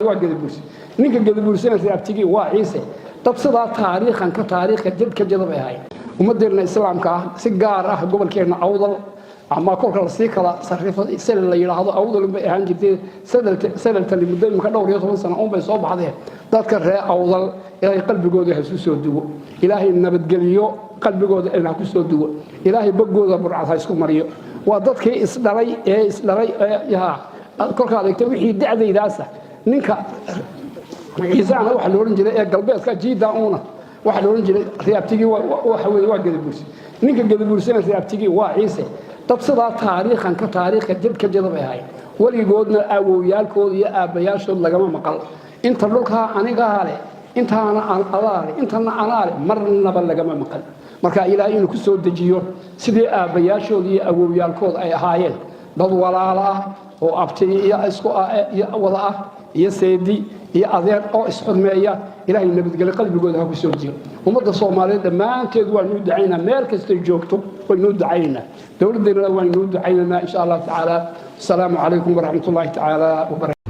Waa Gadabuursi. Ninka Gadabuursina reabtigii waa Ciise. Dad sidaa taariikhan ka taariikhka jad ka jada bay ahayd. Ummadeenna Islaamka ah, si gaar ah gobolkeenna Awdal, ama kolka lasii kala sarrifo Selel la yidhaahdo, Awdal bay ahaan jirtay. Seleltani muddo imika dhowr iyo toban sano unbay soo baxdeen. Dadka reer Awdal, Ilaahay qalbigooda ha isu soo duwo, Ilaahay nabadgeliyo qalbigooda ha ku soo duwo, Ilaahay boggooda burcad ha isku mariyo. Waa dadkii isdhalay ee isdhalay. Kolka adeegta wixii dacdaydaasa, ninka Ciisaana waxa la odhan jiray ee galbeedka jiida uuna waxa la odhan jiray reabtigii waxa weeye waa Gadabuursi. Ninka Gadabuursina reabtigii waa Ciise. Dad sidaa taariikhan ka taariikhka jad ka jada bay ahayd. Weligoodna awowyaalkood iyo aabbayaashood lagama maqal inta dhulkaa anigaa leh, intaana adaa leh, intana anaa leh, marnaba lagama maqal. Marka Ilaahay inuu ku soo dejiyo sidii aabbayaashood iyo awowyaalkood ay ahaayeen, dad walaalo ah oo abti iyo isku wada ah iyo seedi iyo adeer oo isxurmeeya, Ilaahay nabadgelyo qalbigooda ha ku soo dejiyo. Ummadda Soomaaliyeed dhammaanteed waanuu ducaynaa. Meel kastay joogto waynuu ducaynaynaa. Dowladdeennana waynuu ducaynaynaa, insha Allahu tacaala. Asalaamu calaykum waraxmat ullaahi tacaala wabarakatu.